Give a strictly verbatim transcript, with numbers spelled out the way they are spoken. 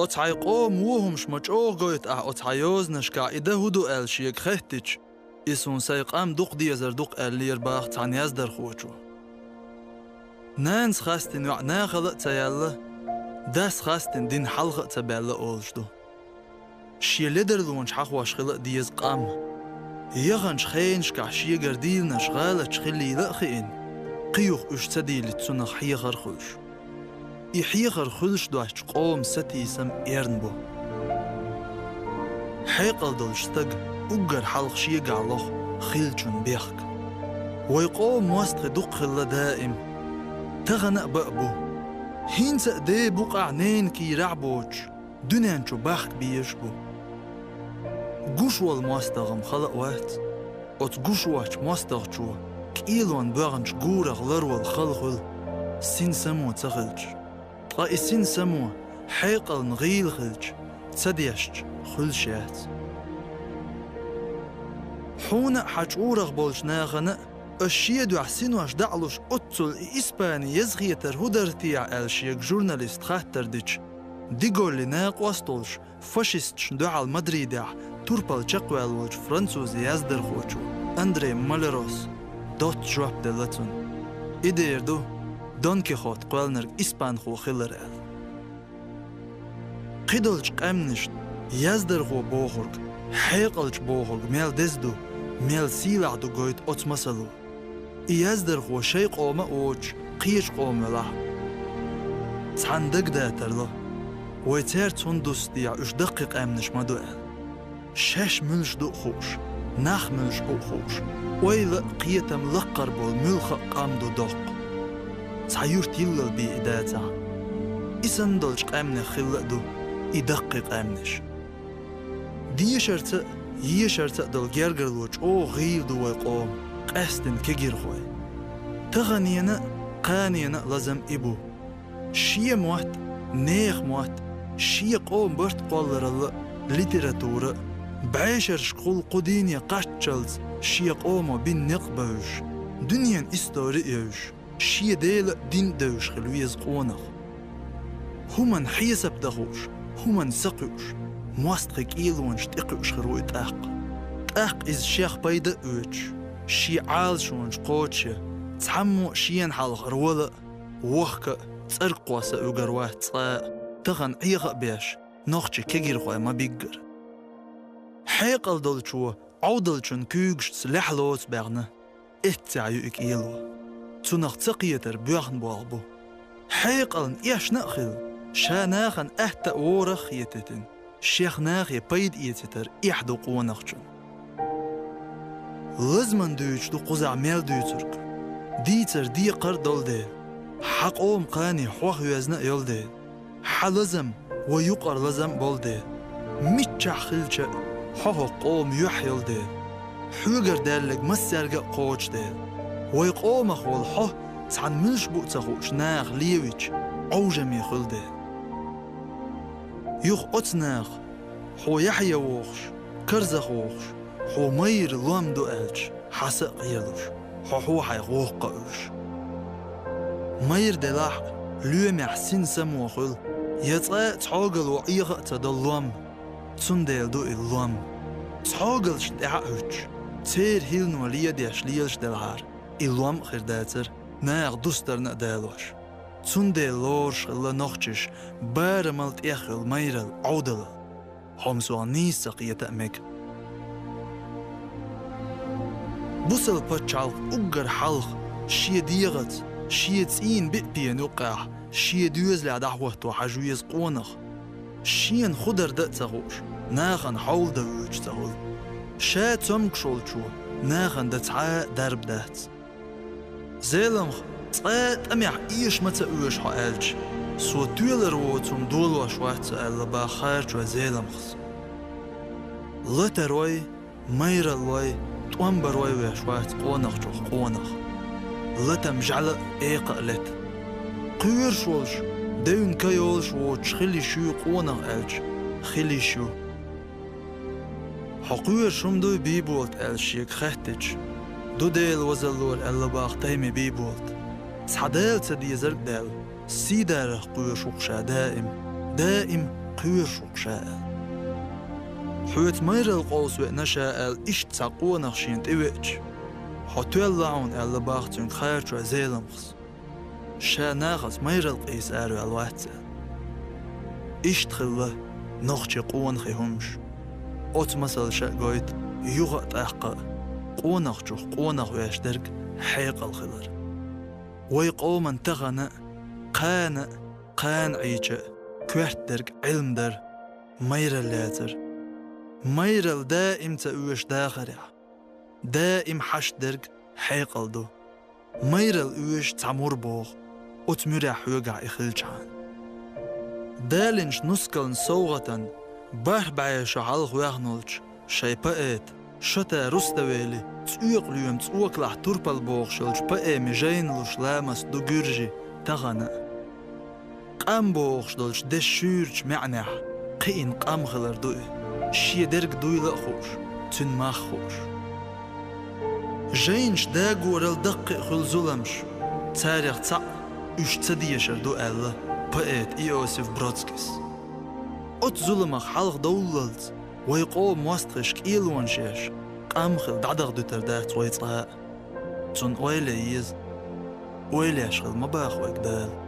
Оцу хьайн къоман вон хӀумаш ма чӀогӀа гойту ахь оцу хьайн йозанашкахь, и дан хӀун ду аьлла шега хаьттича, иза суна сайн къам дукха дезар ду-кх аьллера боху цхьана яздархочо. Нанас хастийна йоӀ нахала а ца яьлла, дас хастийна дин хьалха а ца баьлла олуш ду. Шен ледарлонаш хьахош хила а деза къам. Яханчу хенашкахь шегара дийланаш гӀалаташ хиллийла а хиъна, кхин юха уьш ца дийлийта цунах хьехар хуьлуш. И хьехар хуьлуш доцчу къоман сатийсам эрна бу. Хьекъал долчу стага уггар хьалха шегахь лоху хиллачун бехк. Вайн къоман мостагӀий дукха хилла даим. Тахана а бан а бу. ХӀинца а ден букъахь, ненан кийрахь а боцуш, дуьнен чу бахка безаш а бу. Гуш волу мостагӀ-м хала а вац. Оцу гуш воцчу мостагӀчо кӀелонан боьгӀначу гурах ларвала хала хуьлу, син само ца хилча. Ткъа и син само хьекъална гӀийла хилча, ца дешча, хуьлуш яц. Хьуна а, хьан чӀурах болчу нахана а ас шен дуьхьа синош дӀа а луш, оццул и Испани езахетар хӀун дара техьа аьлла шега журналиста хаттар дича, Де Голлин накъост а волуш, фашисташна дуьхьал Мадридехь турпал чекхваьлла волчу французан яздархочо Андре Малерос доцца жоп делла цунна. И дер ду Дон Кихот кхоьллинарг испанхо хилар аьлла. Кхидолчу къаьмнашна яздархо бохург хьекъалчу бохург мел деза ду, мел сийлахь ду гойту оцу масало. И яздархо шайн къома а воцуш, кхечу къома велахь а. Цхьанна дагадатар ло, вай цаьрца хӀунда дуссу техьа уьш даккхий къаьмнаш ма ду аьлла. Шаьш муьлш ду а хууш, нах муьлш бу а хууш, ойла а, кхетам а лаккхара болу муьлхха а къам ду доккха. Цхьа юрт йиллал бен и дацахь. И санна долчу къаьмнех хилла а ду и даккхий къаьмнаш. Дешарца а, ешарца а долу гергарло чӀогӀа гӀийла ду вай къоман, къаьсттина кегирхой. Таханена а, кханена а лазам и бу. Шен мотт, нехан мотт, шен къоман барт кхолларалла а, литература а, бӀешерашкахула кху дийне кхаччалц шен къомо бина некъ а бевзаш, дуьненан истори а евзаш, шен Дела а, дин а девзаш хила веза къонах. ХӀуманна хьесап дан хууш, хӀуманна са кхуьуш, мостагӀийн кӀелонаш тӀекхуьуш хир ву и тӀаккха. ТӀаккха иза шех пайда а оьцуш, шен Ӏалашонаш кхочушъян, цхьаммо а шена хьалха ролан а, вохка а, цӀаргкхосса а вуьгур вац цкъа а, тахана Ӏеха а беш, нохчийн кегирхой ма-биггара. Хьекъал долчо Ӏовдалчун куьйгашца лаьхьа лоцу баьхна, эццехь ю и кӀело. Цунах ца кхетар боьхна болх бу. Хьекъална эшна а хилла, ша нахана атта а, ворах а хетийтина, шех нахе пайда эцитар эхь ду къонахчун. Лазамна дуьйцуш ду кхузахь мел дуьйцург. Дийцар декхар а долу дела, хьан къоман кхане хьох везна а йолу дела, хьан лазам вай юкъара лазам а болу дела, миччахь хилча а, хьо хӀокху къоман юьхь йолу дела, хьоьгара даьлларг массаьрга а кхочу дела, вай къомах волу хьо цхьана муьлш бу а ца хууш наха левича, Ӏовжаме хуьлу дела. Юха оцу наха, хьо яхье вохуш, карзах вохуш, хьо майра лом ду аьлча, хьан са а кхералуш, хьо хьо хьайх воккха а уьш. Майра делахь а, лоьмехь син само хуьлу, я цкъа а цхьогало Ӏеха а ца долу лом. Цундела ду и лом. Цхьогалшна тӀаьхьа а хӀуьттуш, церан хӀиллано ледеш лелаш делахьара, и лом а хир дацара, наха дустарна а далош. Цундела лоруш хилла нохчаша барамал тӀехйолу майралла, Ӏовдалалла. ХӀума сох нийса ца кхета а мега. Бусалба пачхьалкх уггар хьалха шен дегӀаца, шен цӀийнан биъ пена юккъехь, шен доьзалехь дӀахӀотто хьажа веза къонах. Шена хӀун дар дан а ца хууш, нахана хьовла дан воьдуш ца хуьлу. Ша цомгуш волчо нахана дан цхьа а дарба дац. Зеламха, цкъа а тӀамехь эша ма ца оьшу хьо аьлча, со тоьлар воцу хӀума долош вац со аьлла баха харачо Зеламхас. Латарой, майраллой, тӀом барой веш вац къонахчух къонах. Латам жӀаьла а, экха а лета. Кхоьруш волуш, девнан ка йолуш воцуш хила йиш ю къонах аьлча, хила йиш ю. Хьо кхоьруш хӀума дуй, Бийболат, аьлла шега хаьттича, ду Делан вазаллора аьлла баха Тайми Бийболат. Цхьа Дала ца дезарг а даьлла, сийдарах кхоьруш ву-кх ша даим, даим кхоьруш ву-кх ша аьлла. Хьоьца майралла къовса веана ша аьлла, иштта цхьа къонах шена тӀевеача, хьо тоьлла хьуна аьлла бах цуьнга харачой Зеламхас. Ша нахаца майралла къийса араваьлла вац аьлла. Иштта хилла нохчийн къонахийн хӀумаш. Оцу масалаша а гойту юха а, тӀаккха а къонахчух къонах веш дерг хьекъал хилар. Вай къоман тахана а, кхана а, кхана Ӏийча а коьрта дерг Ӏилма дар, майралла яцар. Майралла даим ца оьшу дахарехь, даим хьашт дерг хьекъал ду. Майралла оьшу цхьа мур боху, оцу муьрехь хьоьгахь и хилчахьана. Далинчу нускалан совгӀатан бархӀ бӀе шо хьалха ваьхна волчу шайн поэта Шота Руставели «ЦӀоькъалоьма цӀокалахь турпал» бохуш йолчу поэми жайна луш ламаст ду гуьржи тахана а. Къам бохуш долчу дешан шуьйрачу маьӀнехь кхиъна къам хилар ду и, шен дерг дуйла а хууш, цуьнан мах а хууш. Жайнаш дагорал даккхий а хуьлу зуламаш, царех цхьаъ уьш ца дешар ду аьлла поэта Иосиф Бродскийс. Оцу зуламах хьалха довллалц вай къоман мостагӀаша кӀелонаш еш, къам хила дӀадахадуьтур дац вай цкъа а. Цунна ойла ян еза. Ойла еш хила ма боху вайга Дала.